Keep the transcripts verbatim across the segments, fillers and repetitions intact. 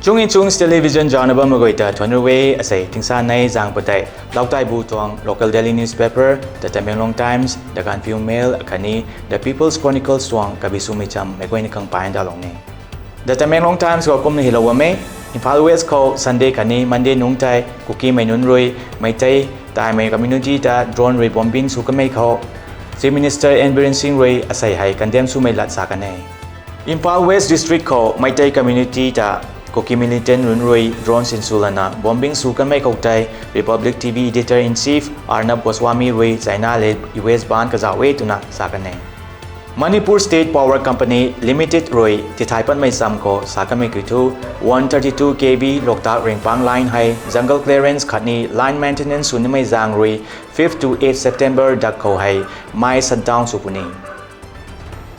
Chung in chung television zaucna bammei guay ta thuanc ru e. Asei tingsa nei zaeng patei Lautaibu tuang local daily newspaper The Tamenglong Times, The Gaanphiu Mail akhatni The People's Chronicles tuang kabi swmei cham meic guayna khang paan dalou ni. The Tamenglong Times khou kumna hylou bam e: Imphal West khou Sunday khatni Monday nungc tei Kukimei nunc rui Meitei taimei community ta drone rui bombing sw kanmei khou Chief Minister N Biren Singh rui asei hei condemn swmei lat sa kan e. Imphal West District khou Meitei community ta Kuki militant nunc rui drone sinsw lana bombing sw kanmei khou tei Republic T V editor-in-chief Arnab Goswami rui China le U S ban kazauh e twna sa kan e. Manipur State Power Company Limited rui tithay patmei cham khou sa kanmei kiu thu, one thirty-two K V Loktak Ringpang line hei jungle clearance khatni line maintenance sw nimei zaeng rui fifth to eighth September dak khou hei mei shutdown sw puni.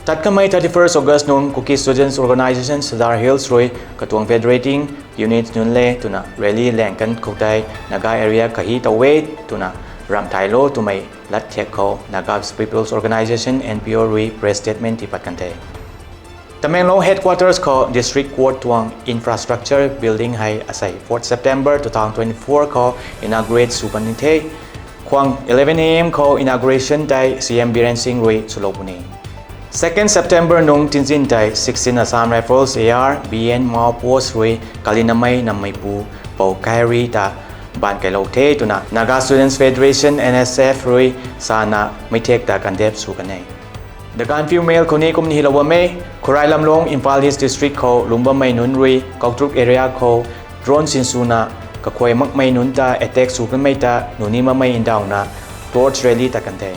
Tat kanmei thirty-first August nung Kuki Students Organisation Sadar Hills rui katuang federating unit nunc le twna rally laeng kan khou tei Naga area kahi tow e twna ramh thaylou twmei lat thek khou Naga People's Organisation, N P O rui press statement tii pat kan the. Tamenglong headquarters khou District Court tuang infrastructure building hei asei fourth September two thousand twenty-four khou inaugurate sw kan ni the. Khwang eleven A M khou inauguration tei C M Biren Singh rui swlou puni. Second September nung tinzin tei sixteen Assam Rifles A R B N Mao post rui kalinamei nammeipu Pou Kairi ta baanc kailou the twna Naga Students Federation, N S F rui sana meic thek ta condemn sw kan e. The Gaanphiu Mail khou ni kumna hylou bam e: Khurai Lamlong, Imphal East District khou lungc bammei nunc rui Kautruk area khou drone sinswna kakhuay makmei nunc ta attack sw kanmei ta nuni makmei ndauhna torch rally tat kan the.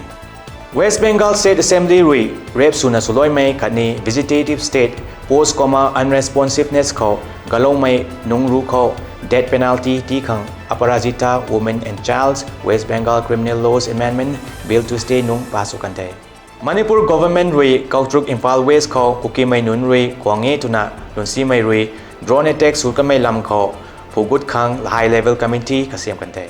West Bengal State Assembly rui rape swna swluaimei khatni vegetative state, post coma unresponsiveness khou galoumei nunc ruc khou death penalty tii khang Aparajita Women and Childs West Bengal Criminal Laws Amendment Bill Tuesday nung pass sw kan the. Manipur government rui Kautruk, Imphal West khou Kukimei nunc rui kuang e twna lungsimei rui drone attack sw kanmei lam khou phugut khang high level committee kasiam kan the.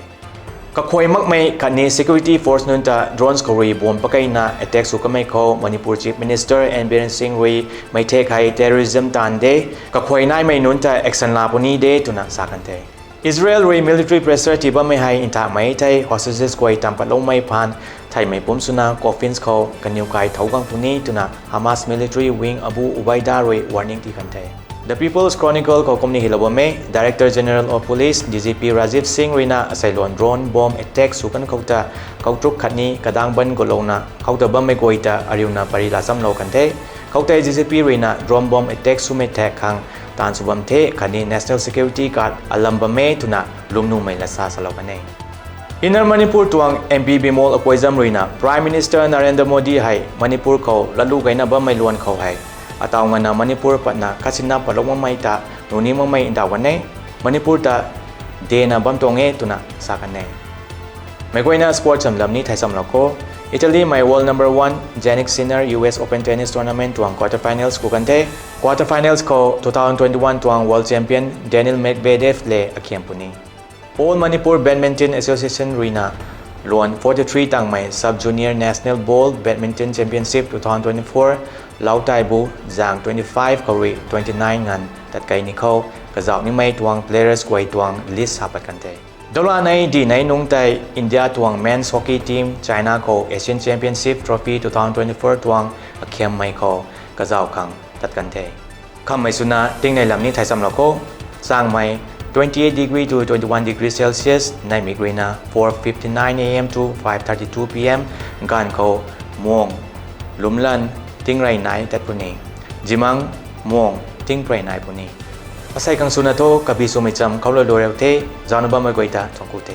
Kakhuay makmei khatni security force nunc ta drones khou rui bomb pakeina attack sw kanmei khou Manipur Chief Minister N Biren Singh rui meic thek hei terrorism taanv de, kakhuay naimei nunc ta action laa puni de twna sa kan the. Israel rui military pressure tii bammei hei nthakmei thei hostages guay tam patloumei phaan theimei pumc swna coffins khou kaniw kai thou gang puni twna Hamas military wing Abu Ubaida rui warning tii kan the. The People's Chronicle khou kumna hylou bam e: Director General of Police, D G P Rajiv Singh ruina asei luan drone bomb attack sw kan khou ta Kautruk khatni kadang ban gulouna khou ta bammei guay ta ariuna pary laa chamlou kan the. Khoutei D G P ruina drone bomb attack swmei thek khang taanv sw bam the khatni national security guard alam bam e twna lwmnumei lat sa salou kan e. Inner Manipur tuang M P Bimol Akoijam ruina Prime Minister Narendra Modi hei Manipur khou latlu gayna bammei luan khou hei ataw nganvna Manipur patna kasinna patlou makmei ta nuni makmei ndauh kan e. Manipur ta dena bam tuang e twna sa kan e. Meic guayna sport chamlam ni thei chamlou kho. Italy mei world number one Jannik Sinner U S Open Tennis Tournament tuang quarter finals ku kan the. Quarter finals khou two thousand twenty-one tuang world champion Daniil Medvedev le akhiam puni. All Manipur Badminton Association ruina luan forty-three tangmei Sub Junior National Ball Badminton Championship two thousand twenty-four Lautaibu zaeng twenty-five khou rui twenty-nine nganv tatkei ni khou kazauh nimei tuang players guay tuang list sa pat kan the. Dawlanei dinei nungc tei India tuang men's hockey team China khou Asian Championship Trophy two thousand twenty-four tuang akhiammei khou kazauh khang tat kan the. Khammei swna tingnei lam ni thei chamlou kho. Changmei twenty-eight degree to twenty-one degree Celsius, neihmei ruina four fifty-nine A M to five thirty-two P M, ganv khou muang lwmlan tingrey nai tat puni. Zimang muang tingprey nai puni. Asei khang swna thu kabi swmei cham khou lou lou riu the. Zaucna bammei guay ta thuanc ku the.